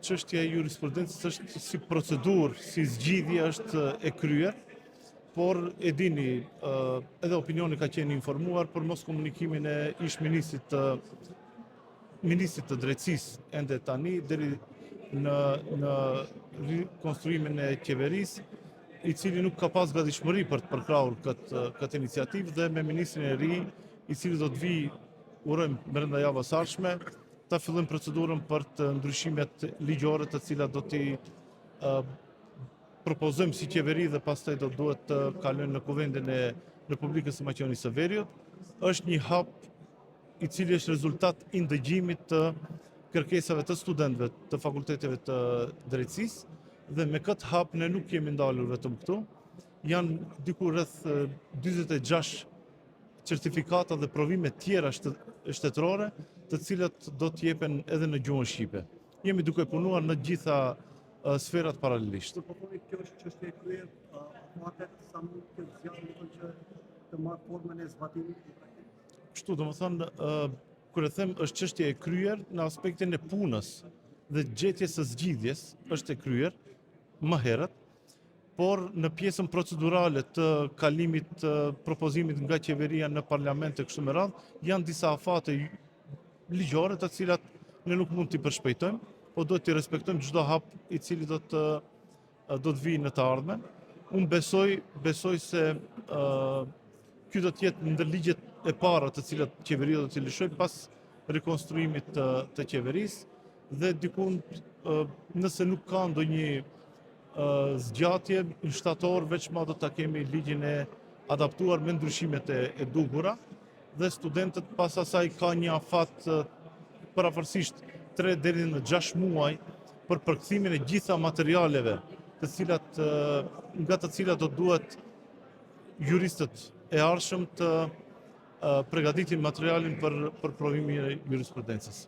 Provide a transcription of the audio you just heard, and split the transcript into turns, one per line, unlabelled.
Çështja e jurisprudencës është si procedurë, si zgjidhje është e kryer, por e dini, edhe opinioni ka qenë informuar për moskomunikimin e ish ministrit të ministrit të drejtësisë ende tani deri në në rikonstruimin e qeverisë, i cili nuk ka pas gatishmëri për të përkrahur këtë këtë iniciativë dhe me ministrin e ri, i cili do të vijë, urojmë brenda javës së ardhshme, ta fillojmë procedurën për të ndryshimet ligjore të cilat do t'i propozojmë si qeveri dhe pastaj do duhet të kalojnë në Kuvendin e Republikës së Maqedonisë së Veriut. Është një hap i cili është rezultat i ndëgjimit të kërkesave të studentëve të fakulteteve të drejtësisë dhe me këtë hap ne nuk jemi ndalur vetëm këtu. Janë diku rreth 46 certifikata dhe provime tjera shtetërore, të cilat do të jepen edhe në gjuhën shqipe. Jemi duke punuar në gjitha sferat paralelisht.
Kur po thoni kjo është çështje e kryer, afatet sa mund të zgjasë domethënë që të marrë formën e zbatimit në praktikë?
Kështu, domethënë, kur e them është çështje e kryer në aspektin e punës dhe gjetjes së zgjidhjes është e kryer më herët, por në pjesën procedurale të kalimit të propozimit nga qeveria në parlament e kështu me radhë, janë disa afate ligjore të cilat ne nuk mund t'i përshpejtojmë, po duhet t'i respektojmë çdo hap i cili do të do të vijë në të ardhmen. Unë besoj besoj se ë ky do të jetë ndër ligjet e para të cilat qeveria do t'i lëshojë pas rekonstruimit të, të qeverisë dhe dikun nëse nuk ka ndonjë zgjatje në shtator veç ma do ta kemi ligjin e adaptuar me ndryshimet e, e duhura dhe studentët pas asaj ka një afat përafërsisht 3 deri në 6 muaj për përkthimin e gjitha materialeve të cilat nga të cilat do duhet juristët e ardhshëm të përgatitin materialin për për provimin e jurisprudencës.